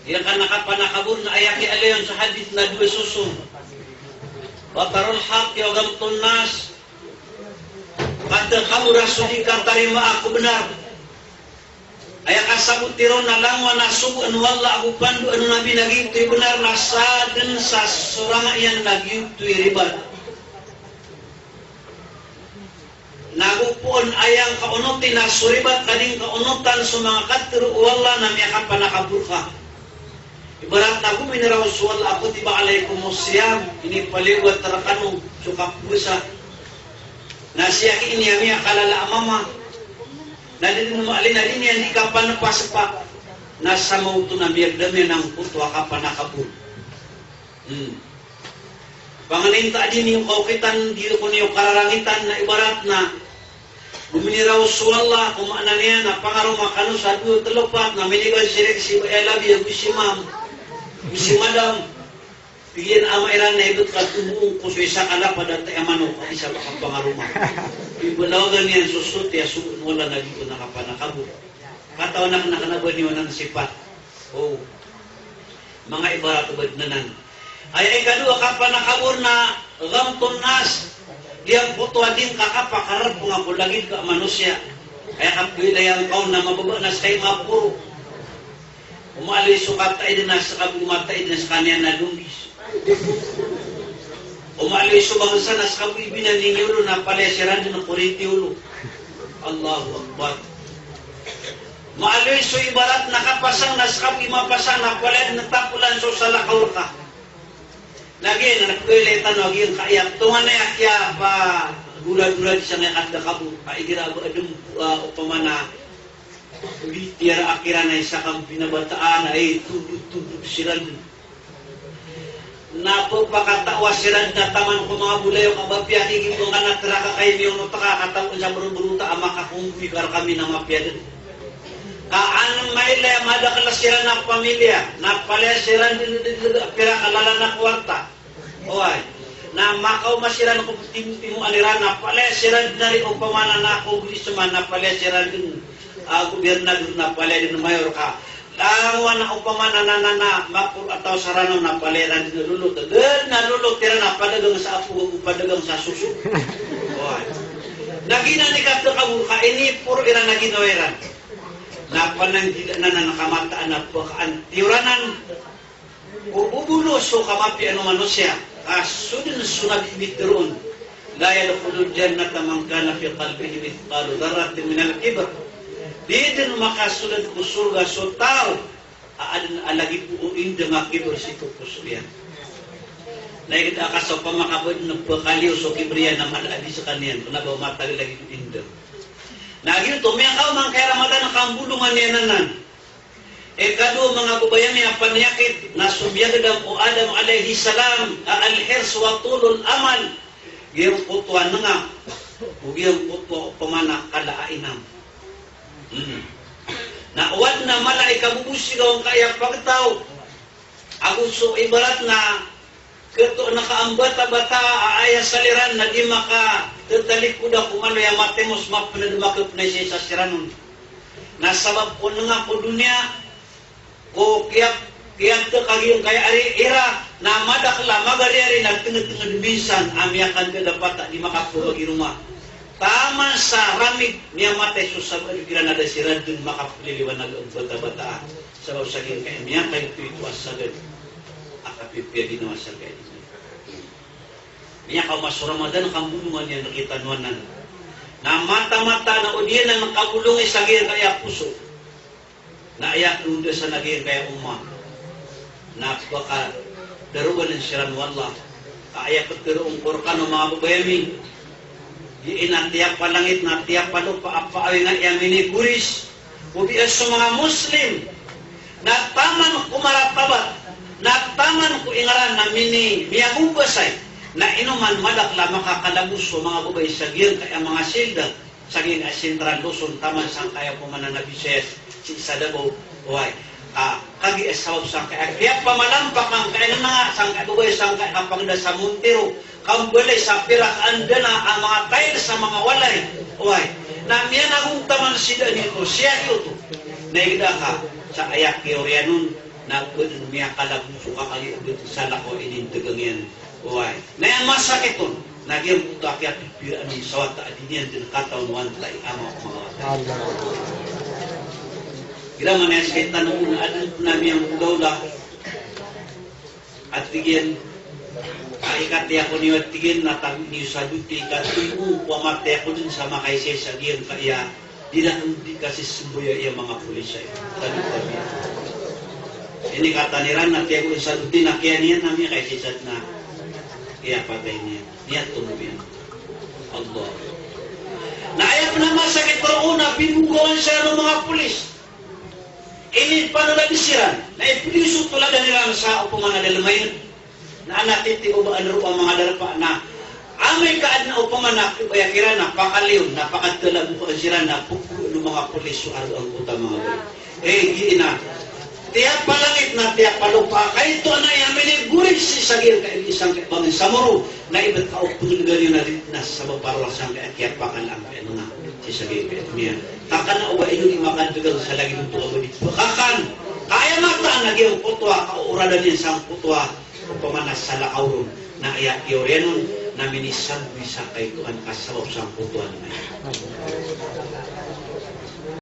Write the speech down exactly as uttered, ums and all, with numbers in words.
Aya ka na kapanakabor na aya kiyaaloy on sa hadith na dowa soson. Batarul haqq wa ghamtun nas. Katakabor a so di katarimaa ko bnar. Aya kasaboti ron na langowan a sogoan o Allah ago pandoan o Nabi na giyoto i bnar na sadn sa sorang iyan na giyoto i ribat. Na go poon aya ngka onoti na so ribat ka di ngka onotan so manga katharo o Allah na miyakapanakabor ka. Ibarat na go miniraw so Allah a kutiba alaykumus siyam, inipaliyogat rkano so kapowasa. Na siyaki ini a miyakalala a mama. Na di dn maalin a di niyan di kapanpaspa. Na sa maoto na miyagdam iyan angkoto a kapanakabor. Hmm. Panganinta di niyo kaokitan, di ko niyo kararangitan na ibarat na go miniraw so Allah, ko maana niyan na pangaroma kano sa dowa tlo pat na minigan siran si Baya Labi ago si Ma'am, ago si Madam. Tig iyan a ama iran na ibt ka tomo ko so isa ka lapad a taya manok a isa ka pangaroma. Ibalawagan iyan so soti a sogoan o Allah na giyoto a kapanakabor. Katawan akn a kna ba niyo anan sipat. O. Manga ibarat o ba dn anan. Aya ikadowa a kapanakabor na ghamtun nas. Giyangkoto a di ngka kapakararpnga ko lagid ka a manosiya. Aya kapilayan ka on na mababa na ska i maporo. O maaloy so kataid na ska bo mataid na skaniyan na longis. O maaloy so bangsa na ska bo ibinan i niyo olo na palaya siran dn ko riti olo. Allahu Akbar. Maaloy so ibarat na kapasang na ska bo i mapasang na palaya dn tapolan so salakaw rka. Na giyanan na pkhailay tano a giyangkaya tonganay a kiyapagoragoradan sangkaya katharo ka bo, ka igira ba adn, ah, opama na di tiyaraak iran a isa ka mbinabataan a itodotodot siran dn. Na pphakatawa siran dn a taman ko manga bolayoka a ba piyakigibang ka na tharak a kay miyono ta ka kataw sa brobrotaan a makakomboy ka rkami na mapiya dn. Ka an mailay a madakl siran a pamilya, na palaya siran dn dn dn a pirak a lalan a kwarta. Oway. Na makaoma siran ko ptimotimoan iran, na palaya siran dn ari opama na, na congressman, na palaya siran dn, ah, gobernador, na palaya dn mayor ka. Langowan a opama na, na, na, na maporo a taw sa Ranaw na palaya iran dn lolot. Dn na lolot iran a padagang sa apo, padagang sa soso. Oway. Na giyanan i katharo ka bo ka iniporo iran a ginawa iran. Na pananggila anan a kamataan a pkaantiyoranan ko bobolo so kamapiyaan o manosiya, ka so dn so Nabi mitharo on, "La yadkhulul jannata man kana fi qalbihi mithqalu dharratin minal kibr." Di dn makasold ko sorga so taw a adn a lagid o indng a kibr sii ko poso iyan. Na igira ka sa opama ka ba dn pkhaliyo so kibr iyan na mala a di skaniyan, kna ba o matago lagid o indng. Na giyoto, miyakaoma angkaya Ramadan a kambolongan iyan anan. Ikadowa, manga babay ami a paniyakit na so miyagdam o Adam alayhis salam a al-hirs wa tulul amal. Giyangkoto a nengak, o giyangkoto a opama na kala a inam. Hmm. Na o adn a mala i kabobosiga o angkaya pagtaw. Ago so ibarat na Ketoon ka a mbatabata a aya saliran na di makatatalikoda ko manoya matimos mapnad makapnay sa isa siran on. Na sabap ko nengak ko doniya, ko kiya, kiyatk a giyangkaya ari ira, na madakl a magariari na tengedtenged minsan a miyakandadapata di makapagiroma. Taman sa ramig miyamatay so sabaad kiran a da siran dn makapliliwanag a mbatabata. Sabap sa giyangkaya miyakaitoito a sagad a kapipiya ginawa sa giyangkaya. Miyakaoma so Ramadan, kambolongan iyan rkitano anan. Na mataan-mataan a o di anan kabolongi sa giyangkaya poso. Na aya kiyondasan a giyangkaya umma. Na pkadarogan siran o Allah. Ka aya ptharoon ko rkano manga babay ami. Di ina tiyap a langit na tiyap a lopa a paawingan iyan minikoris. Ko biya so manga Muslim na taman ko maratabat, na taman ko ingaran na mini, miyagobasay, na ino man madakl a makakalabos so manga babay sa giyangkaya manga silda, sa giyangkaya Central Luzon, taman sangkaya opama na Bisayas, sii sa Davao, oway. Ah, kagiya sabap sangkaya kiyapamalampak angkaya nana, sangkaya babay, sangkaya kapagda sa Montero, Kambalay sa pirak a ndana a manga tiles sa manga walay. Oway. Na miyanagontaman sii dn ito, siya giyoto. Na igira ka sa aya kiyaoriyan on. Na pn miyakalago so kakali a btad sa lakaw a inintgn iyan. Oway. Na aya masakit on na giyangkoto a kiyapipiraan on sa wata a di niyan dn kataon o antaa i ama o manga wata. Igira man aya sktano on na adn pn a miyanggolawla a tig iyan a ikatiya ko niyo a tig iyan na tago niyo sa doti, ikatogo ko a matiya ko dn sa makaisaisa giyangkaya di na di kasismbaya iya manga polis aya. Tago kami. Inikatan iran na tiyagoan sa doti na kiyan iyan na miyakaisaisa na iyapatay niyan. Niyan tomo iyan. Allah. Na aya pn a masakit roo na pimbogawan siran o manga polis. Inipanolad siran. Na ipdiso toladan iran sa opama na dalmayan. Na ana titi o ba anro a manga darpa na amay ka adn a opama na ko aya kiran na pakaliyon na pakatalabokan siran na pkhoon o manga polis so aro angkoto a manga bali. Eh, giya na. Tiyapalangit na tiyapalopa. Kaito ana iya minigoris sii sa giyangkaya isang kaya bangin sa moro. Na ibt ka opama na gani na di na sabap a rowar sangkaya kiyapakal angkaya na sii sa giyangkaya miya. Takana o ba ino di makadgag sa lagid oto a ba di pkakan. Kaya mataan a giyangkoto a kaoradan iyan sangkoto a opama na salakaw ron na aya kiyaoriyan on na minisambi sa kaito an kasabap sangkoto a na.